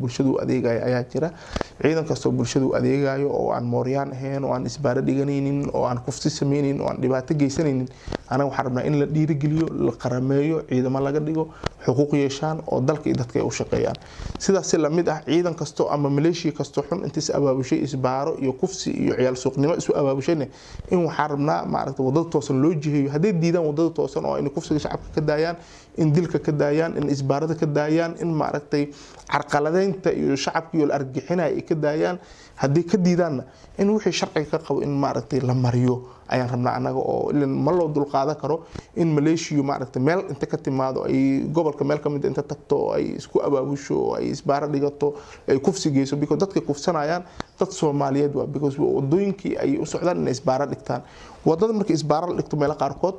bulshadu adeegaya ayaa jira. Ciidan kastoo bulshadu adeegayo oo aan mooryaan ahayn, oo aan isbaaro dhiganaynin, oo aan kufsi sameynaynin, oo aan dhibaato geysanaynin, anaga waxaan rabnaa in la dhiirigeliyo, la qarameeyo, ciidamo laga dhigo, xuquuq yeeshaan oo dalka iyo dadka ay u shaqeeyaan. Sidaas si lamid ah, ciidan kasto ama maleeshiya kasto xun inta is abaabushay isbaaro iyo kufsi iyo ciyaal suuqnimo isu abaabushayna, in waxaan rabnaa maaragta wadada toosan loo jiheeyo. Hadday diidaan wadada toosan oo inay kufsiga shacabka ka daayaan, in dilka ka daayaan, in isbaarada ka daayaan, in maaragtay carqaladeynta iyo shacabka iyo la argixinaya ay ka daayaan, haddii ka diidaanna in wixii sharciga ka qabo in maaragtay la mariyo ayaan rabnaa annaga. Oo ilan ma loo dulqaadan karo in maleeshiyu maaragtay meel inta ka timaado ay gobolka meel kamid inta tagto oo ay isku abaabusho oo ay isbaaro dhigato, ay kufsi geyso, because dadka kufsanayaan dad Soomaaliyeed waa, because wadooyinkii ay u socdaan inay isbaaro dhigtaan. Wadada markii isbaaro la dhigto meelo qaarkood,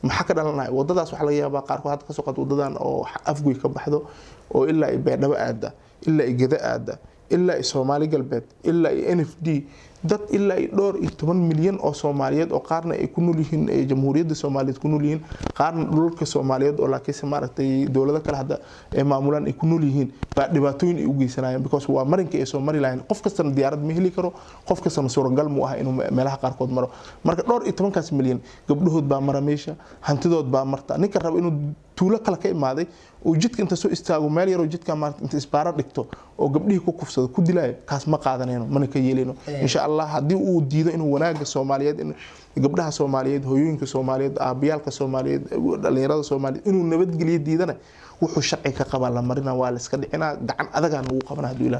maxaa ka dhalanaya wadadaas? Waxaa laga yaabaa qaarkood hadda kasoo qaad wadadan oo Afgoy ka baxdo oo ilaa ay Beedhabo aada, ilaa ay Geda aada, ilaa ay Soomaali Galbeed, ilaa ay NFD, dad ilaa ay dhowr iyo toban milyan oo Soomaaliyeed oo qaarna ay ku nool yihiin Jamhuuriyadda Soomaaliyeed ku nool yihiin, qaarna dhulalka Soomaaliyeed oo laakiinse maaragtay dowlado kale hadda ay maamulaan ay ku nool yihiin, baa dhibaatooyin ay u geysanayaan, because waa marinka ay soo mari lahayn. Qof kastana diyaarad ma heli karo, qof kastana suuragal mu aha inuu meelaha qaarkood maro. Marka dhowr iyo tobankaas milyan gabdhahood baa mara meesha, hantidood baa marta. Ninka raba inuu tuulo kale ka imaaday uu jidka inta soo istaago, meel yaroo jidka maarata inta isbaaro dhigto oo gabdhihii ku kufsado, ku dilaayo, kaas ma qaadanayno, mana ka yeelayno, insha Allah. Haddii uu diido inuu wanaaga Soomaaliyeed, in gabdhaha Soomaaliyeed, hooyooyinka Soomaaliyeed, aabayaalka Soomaaliyeed, dhalinyarada Soomaaliyeed inuu nabadgeliyo diidana, wuxuu sharci ka qabaa la marina, waa la iska dhicinaa, gacan adagaa lagu qabana hadduu Ilaah